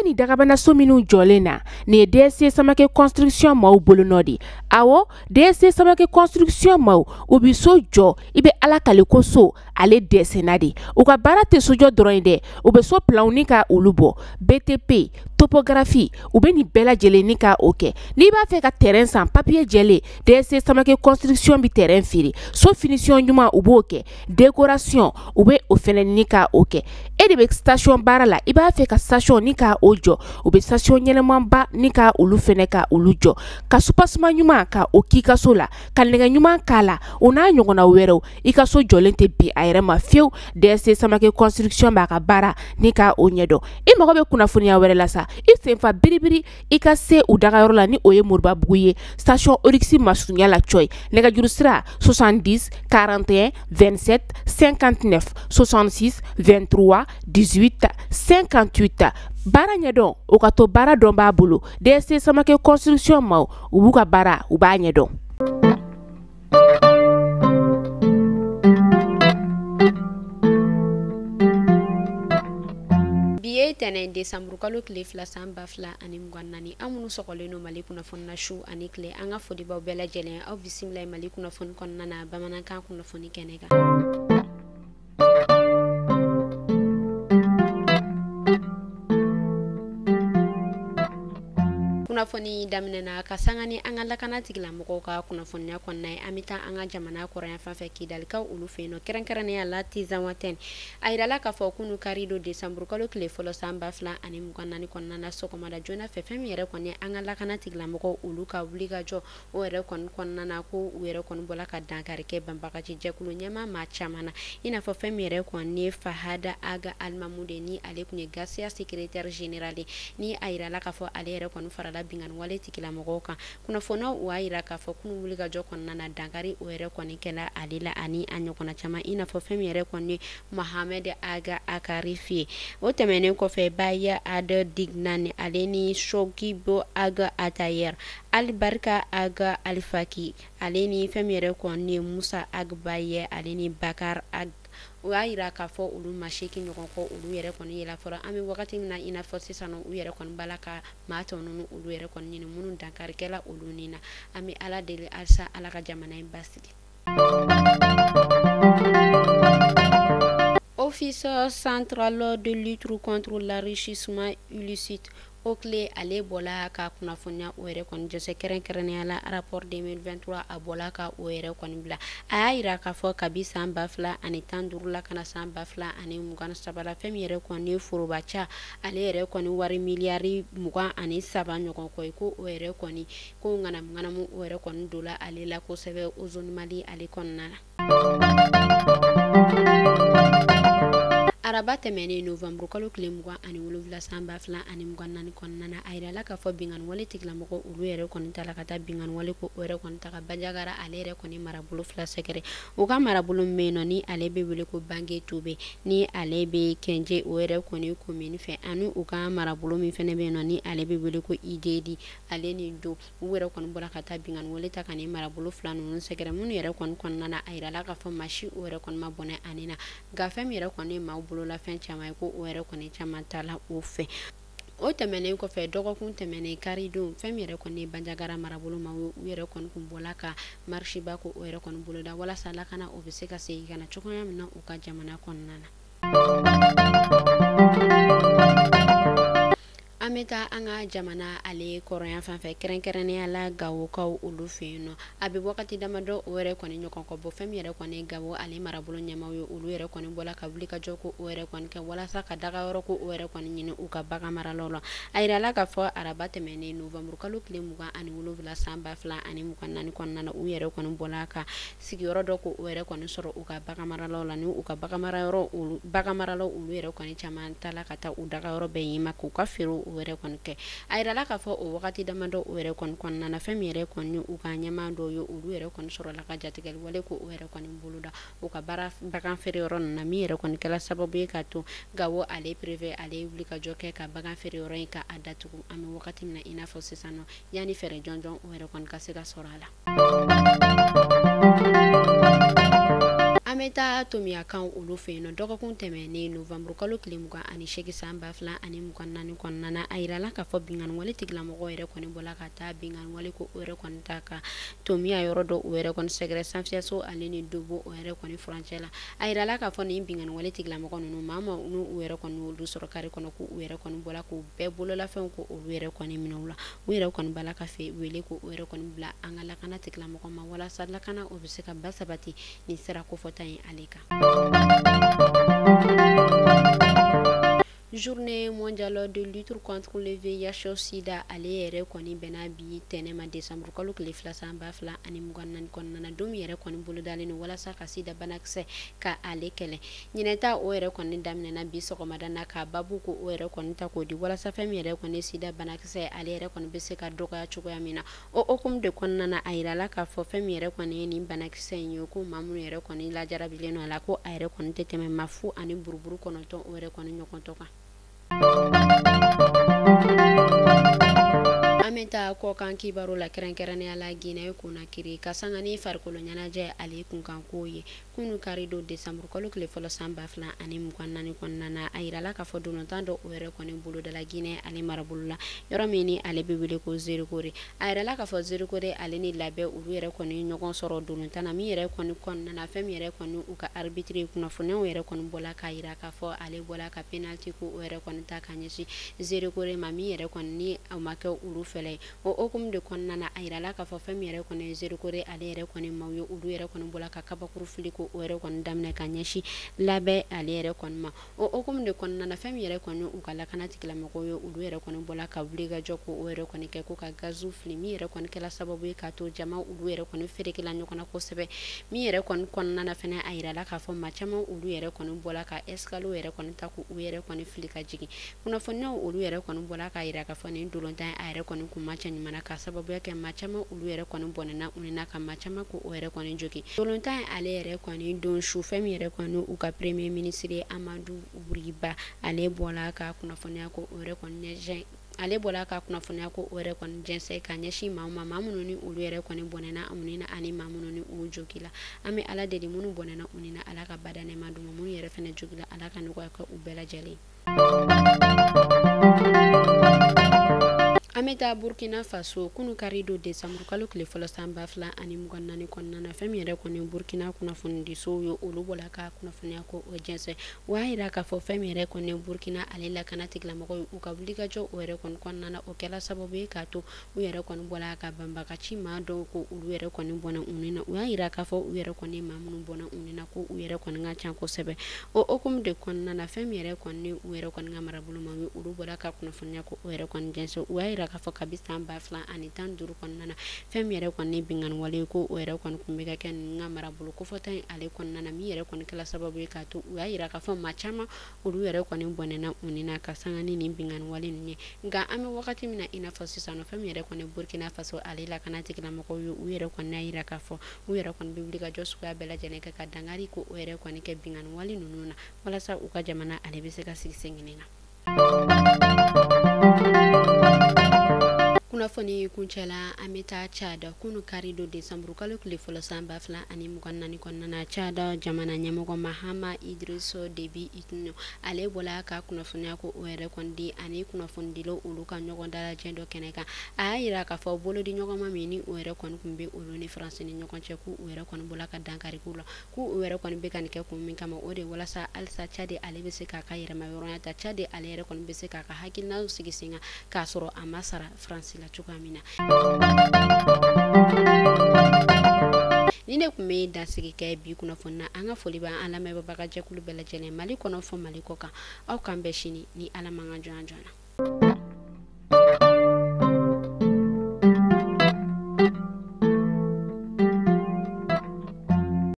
Ɲɛ bɛ nin dagabanaso minnu jɔlen na, nin ye DSC Samake construction maaw bolonɔ de. Awɔ, DSC Samake construction maaw, u bɛ so jɔ, i bɛ Ala kale ko so ale dɛsɛnna de. U ka baara tɛ sojɔ dɔrɔn ye dɛ, u bɛ so planw ni ka olu bɔ, BTP, topographie, u bɛ nin bɛɛ lajɛlen ni ka o kɛ. N'i b'a fɛ ka terrain san, papier jɛlen, DSC Samake construction bɛ terrain feere. So finition ɲuman, u b'o kɛ, décoration, u bɛ o fɛnɛ ni ka o kɛ. E de bɛ station baara la, i b'a fɛ ka station ni ka o jɔ, u bɛ station ɲɛnɛmanba ni ka olu fɛnɛ ka olu jɔ, ka soubassement ɲuman ka o k'i ka so la, ka nɛgɛ ɲuman k'a la, o n'a ɲɔgɔnna wɛrɛw. I ka so jɔlen tɛ bin a yɛrɛ ma fiyewu. DSC Samake construction b'a ka baara ni ka o ɲɛdɔn. I mago bɛ kunnafoniya wɛrɛ la sa, i senfa biribiri i ka se u dagayɔrɔ la, ni o ye Moribabugu ye, station Oryx masurunya la cɔyi. Nɛgɛjuru sira 70 41 27 59 66 23 18 58. Baara ɲɛdɔn, o ka to baara dɔn b'a bolo. DSC Samake construction maaw, u b'u ka baara, u b'a ɲɛdɔn. Bi ye tɛnɛn desanburu kalo tile 2 san 2024. An minnu sɔgɔlen don Mali kunnafoni na su ani tile, an ka folibaw bɛɛ lajɛlen, aw bisimila Mali kunnafoni kɔnɔna na bamanankan kunnafoni kɛnɛ kan. Kunnafoni daminɛna ka sanga ni an ka lakana tigilamɔgɔw ka kunnafoniya kɔnɔna ye. An bɛ taa an ka jamana kɔrɔyan fan fɛ, Kidalikaw olu fɛ yen nɔ, kɛrɛnkɛrɛnnenya la Tizawatɛn. A yirala k'a fɔ kunu kari don desanburu kalo tile fɔlɔ san 2024 kɔnɔna na, sɔgɔmada joona fɛ, fɛn min yɛrɛ kɔni an ka lakana tigilamɔgɔw olu ka wulikajɔ o yɛrɛ kɔni kɔnɔna na, ko u yɛrɛ kɔni bɔla ka dankari kɛ banbagaci jɛkulu ɲɛmaa maa caman na, i n'a fɔ fɛn min yɛrɛ kɔni ye Fahada Aga Alimamude, ni ale tun ye GACIA secrétaire général ye, ni a yirala k'a fɔ ale yɛrɛ kɔni farala binkanni wale tigilamɔgɔw kan. Kunnafoniyaw u y'a yira k'a fɔ kunu wulikajɔ kɔnɔna na, dankari o yɛrɛ kɔni kɛla ale la ani a ɲɔgɔnna caman, i n'a fɔ fɛn min yɛrɛ kɔni ye Mohamed Aga Akarif ye. O tɛmɛnen kɔfɛ, Baya Ad Dignani ale ni Sogibo Aga Atayer, Alibarika Aga Alifaki ale ni fɛn min yɛrɛ kɔni ye Musa Agbaye ale ni Bakar Ag, o y'a yira k'a fɔ olu ma 8 ɲɔgɔn kɔ, olu yɛrɛ kɔni yela fɔlɔ. An bɛ wagati min na i n'a fɔ sisan nɔ, u yɛrɛ kɔni b'a la ka maa tɔ ninnu olu yɛrɛ kɔni ɲini minnu dankarikɛla olu ni na. An bɛ Ala deli halisa Ala ka jamana in basigi. Office central de lutte contre l'enrichissement illicite OCLE ale bɔla ka kunnafoniya o yɛrɛ kɔni jɛsɛ, kɛrɛnkɛrɛnnenya la rapport 2023 a bɔla ka o yɛrɛ kɔni bila. A y'a yira k'a fɔ kabi san 2015 la ka na san 2023 la, fɛn min yɛrɛ kɔni ye foroba ca ale yɛrɛ kɔni wari miliyari 23 ɲɔgɔn kɔ ye, ko o yɛrɛ kɔni ko ŋanamu ŋanamu o yɛrɛ kɔni donna ale la kosɛbɛ o zone Mali ale kɔnɔna na. Araba tɛmɛnen novembre kalo tile 27 san 2024 kɔnɔna na, a yirala k'a fɔ binkanni wale tigilamɔgɔw olu yɛrɛ kɔni taara ka taa binkanni wale ko o yɛrɛ kɔni ta ka Banjagara ale yɛrɛ kɔni marabolo 2 sɛgɛrɛ. U ka marabolo min bɛ yen nɔ, ni ale bɛ wele ko Bange Tobe, ni ale bɛ Kɛnje o yɛrɛ kɔni commune fɛ, ani u ka marabolo min fɛnɛ bɛ yen nɔ, ni ale bɛ wele ko Idedi ale ni Do, u yɛrɛ kɔni bɔra ka taa binkanni wale ta ka nin marabolo 2 ninnu sɛgɛrɛ, minnu yɛrɛ kɔni kɔnɔna na a yirala k'a fɔ maa si o yɛrɛ kɔni ma bɔnɛ ani na. Nka fɛn min yɛrɛ kɔni ye maaw bolo la fɛn caman ye, ko o yɛrɛ kɔni caman taala o fɛ. O tɛmɛnen kɔfɛ, dɔgɔkun tɛmɛnen karidon, fɛn min yɛrɛ kɔni ye Banjagara marabolo ma, u yɛrɛ kɔni kun bɔla ka marche ba ko o yɛrɛ kɔni boloda walasa lakana o bɛ se ka segin ka na cogoya min na u ka jamana kɔnɔna na. An bɛ taa an ka jamana ale kɔrɔnya fan fɛ, kɛrɛnkɛrɛnnenya la Gawokaw olu fɛ yen nɔ. A bɛ wagati damadɔ o yɛrɛ kɔni ɲɔgɔn kɔ bɔ, fɛn min yɛrɛ kɔni Gawo ale marabolo ɲɛmaaw ye, olu yɛrɛ kɔni bɔla ka wuli ka jɔ ko o yɛrɛ kɔni kɛ walasa ka dagayɔrɔ ko o yɛrɛ kɔni ɲini u ka bagan maralaw la. A yirala k'a fɔ araba tɛmɛnen novembre kalo tile 27 san 2024 kɔnɔna na, u yɛrɛ kɔni bɔla ka sigiyɔrɔ dɔ ko o yɛrɛ kɔni sɔrɔ u ka bagan maralaw la, ni u ka bagan marayɔrɔ olu bagan maralaw olu yɛrɛ kɔni caman taala ka taa u dagayɔrɔ bɛɛ yen ma k'u ka feere o yɛrɛ kɔni kɛ. A yirala k'a fɔ o wagati damadɔ o yɛrɛ kɔni kɔnɔna na, fɛn min yɛrɛ kɔni u ka ɲɛmaa dɔw ye, olu yɛrɛ kɔni sɔrɔla ka jatigɛli wale ko o yɛrɛ kɔni boloda u ka baara bagan feere yɔrɔ ninnu na, min yɛrɛ kɔni kɛla sababu ye k'a to Gawo ale préfet ale ye wuli ka jɔ kɛ ka bagan feere yɔrɔ in ka a datugu. An bɛ wagati min na i n'a fɔ sisan nɔ, yanni fɛɛrɛ jɔnjɔn o yɛrɛ kɔni ka se ka sɔrɔ a la. An bɛ An bɛ taa Tomiyakan olu fɛ yen nɔ. Dɔgɔkun tɛmɛnen novembre kalo tile 28 san 2024 kɔnɔna na, a yirala k'a fɔ binkanni tigilamɔgɔw yɛrɛ kɔni bɔla ka taa binkanni wale ko o yɛrɛ kɔni ta ka Tomiya yɔrɔ dɔ o yɛrɛ kɔni sɛgɛrɛ Sanfiyaso ale ni Dobo o yɛrɛ kɔni furancɛ la. A yirala k'a fɔ nin binkanni wale tigilamɔgɔ ninnu maa ma n'u u yɛrɛ kɔni olu sɔrɔ kari kɔnɔ, k'u yɛrɛ kɔni bɔla k'u bɛɛ bololafɛnw ko olu yɛrɛ kɔni minɛ u la. U yɛrɛ kɔni b'a la ka fɛ wele ko o yɛrɛ kɔni bila an ka lakana tigilamɔgɔ ma walasa lakana o bɛ se ka ba sabati nin sira kofɔta in ale kan. Journée mondiale de lutte contre le VIH sida ale yɛrɛ kɔni bɛnna bi tɛnɛ ma décembre kalo tile 2 san 2024 kɔnɔna na, don min yɛrɛ kɔni bolodalen don walasa ka sida banakisɛ ka ale kɛlɛ. Ɲinɛta o yɛrɛ kɔni daminɛna bi sɔgɔmada na ka babu ko o yɛrɛ kɔni ta k'o di walasa fɛn min yɛrɛ kɔni sida banakisɛ ale yɛrɛ kɔni bɛ se ka dɔgɔya cogoya min na. O hokumu de kɔnɔna na, a yirala k'a fɔ fɛn min yɛrɛ kɔni ye nin banakisɛ in ye, ko maa minnu yɛrɛ kɔni lajarabilen don a la, ko a yɛrɛ kɔni tɛ tɛmɛ maa 0.9 o yɛrɛ kɔni ɲɔgɔntɔ kan. An bɛ taa kɔkan kibaru la, kɛrɛnkɛrɛnnenya la Guinée Conakry, ka sanga ni farikolo ɲɛnajɛ ale kunkanko ye. Kunu kari don décembre kalo tile fɔlɔ san 2024 kɔnɔna na, a yirala k'a fɔ dolantan dɔ o yɛrɛ kɔni bolodala Guinée ale marabolo la, yɔrɔ min ni ale bɛ wele ko Zérékoré. A yirala k'a fɔ Zérékoré ale ni Labɛ olu yɛrɛ kɔni ɲɔgɔn sɔrɔ dolantan na, min yɛrɛ kɔni kɔnɔna na fɛn min yɛrɛ kɔni u ka arbitre kunnafoniyaw yɛrɛ kɔni bɔla k'a yira k'a fɔ ale bɔla ka penalty ko o yɛrɛ kɔni ta ka ɲɛsin Zérékoré ma, min yɛrɛ kɔni ni a ma kɛ olu fɛlɛ ye. O hokumu de kɔnɔna na, a yirala k'a fɔ fɛn min yɛrɛ kɔni ye Zérékoré ale yɛrɛ kɔni maaw ye, olu yɛrɛ kɔni bɔla ka kabakuru fili ko o yɛrɛ kɔni daminɛ ka ɲɛsin Labɛ ale yɛrɛ kɔni ma. O hokumu de kɔnɔna na, fɛn min yɛrɛ kɔni u ka lakana tigilamɔgɔw ye, olu yɛrɛ kɔni bɔla ka wuli ka jɔ ko o yɛrɛ kɔni kɛ ko ka gaziw fili, min yɛrɛ kɔni kɛla sababu ye k'a to jama olu yɛrɛ kɔni ferekela ɲɔgɔn na kosɛbɛ. Min yɛrɛ kɔni kɔnɔna na fɛnɛ, a yirala k'a fɔ maa caman olu yɛrɛ kɔni bɔla ka escalier yɛrɛ kɔni ta k'u yɛrɛ kɔni fili ka jigin. Kunnafoniyaw olu yɛrɛ kɔni bɔla k'a yira k'a fɔ nin dolantan a yɛrɛ kɔni kun ma cɛ ɲuman na, ka sababuya kɛ maa caman olu yɛrɛ kɔni bɔnɛna u ni na ka maa caman ko o yɛrɛ kɔni jogin. Dolantan ale yɛrɛ kɔni don su, fɛn min yɛrɛ kɔni u ka premier ministre Amadou Oury Bah ale bɔla ka kunnafoniya ko o yɛrɛ kɔni ɲɛsin ale bɔla ka kunnafoniya ko o yɛrɛ kɔni jɛnsɛn ka ɲɛsin maaw ma, maa minnu ni olu yɛrɛ kɔni bɔnɛna u ni na ani maa minnu ni u jogila. An bɛ Ala deli minnu bɔnɛna u ni na, Ala ka bada nɛɛma d'u ma, minnu yɛrɛ fɛnɛ jogila, Ala ka nɔgɔya kɛ u bɛɛ lajɛlen. An bɛ taa Burkina Faso. Kunu kari don décembre kalo tile fɔlɔ san 2024 kɔnɔna na, fɛn min yɛrɛ kɔni Burkina kunnafonidisow ye, olu bɔla ka kunnafoniya ko o jɛnsɛn. O y'a yira k'a fɔ fɛn min yɛrɛ kɔni Burkina ale lakana tigilamɔgɔw ye, u ka wulikajɔ o yɛrɛ kɔni kɔnɔna na, o kɛla sababu ye k'a to u yɛrɛ kɔni bɔla ka banbagaci maa dɔw ko olu yɛrɛ kɔni bɔnna u ni na. U y'a yira k'a fɔ u yɛrɛ kɔni maa minnu bɔnna u ni na, ko u yɛrɛ kɔni ka ca kosɛbɛ. O hokumu de kɔnɔna na, fɛn min yɛrɛ kɔni u yɛrɛ kɔni ka marabolo ma ye, olu bɔla ka kunnafoniya ko o yɛrɛ kɔni jɛnsɛn. U y'a yira k'a fɔ kabi san 2015 kɔnɔna na, fɛn min yɛrɛ kɔni binkanni wale ko o yɛrɛ kɔni kun bɛ ka kɛ ninnu ka marabolo kofɔta in ale kɔnɔna na, min yɛrɛ kɔni kɛla sababu ye k'a to u y'a yira k'a fɔ maa caman olu yɛrɛ kɔni bɔnɛna u ni na ka sanga ni nin binkanni wale ninnu ye. Nka an bɛ wagati min na i n'a fɔ sisan nɔ, fɛn min yɛrɛ kɔni Burkina Faso ale lakana tigilamɔgɔw ye, u yɛrɛ kɔni y'a yira k'a fɔ u yɛrɛ kɔni bɛ wuli ka jɔ suguya bɛɛ lajɛlen kɛ ka dankari ko o yɛrɛ kɔni kɛ binkanni wale ninnu na walasa u ka jamana ale bɛ se ka sigi sen kelen kan. Kunnafoni kuncɛla, an bɛ taa Tchad. Kunu kari don décembre kalo tile fɔlɔ san 2024 kɔnɔna na, Tchad jamana ɲɛmɔgɔ Mahama Idriss Déby Itno ale bɔla ka kunnafoniya ko o yɛrɛ kɔni di ani kunnafonidilaw olu ka ɲɔgɔn dalajɛ dɔ kɛnɛ kan. A y'a yira k'a fɔ bolodi ɲɔgɔnma min ni o yɛrɛ kɔni kun bɛ olu ni Faransi ni ɲɔgɔn cɛ, k'u yɛrɛ kɔni bɔla ka dankari k'u la, k'u yɛrɛ kɔni bɛ ka nin kɛ kun min kama, o de walasa halisa Tchad ale bɛ se k'a ka yɛrɛma ta, Tchad ale yɛrɛ kɔni bɛ se k'a ka hakilinaw sigi sen kan k'a sɔrɔ a ma sara Faransi la cogoya min na. Ni ne tun bɛ dansigi kɛ bi kunnafoni na. An ka foli b'an lamɛnbaga jɛkulu bɛɛ lajɛlen, Mali kɔnɔ fɔ Mali kɔ kan. Aw k'an bɛn sini ni Ala man ka jɔn joona.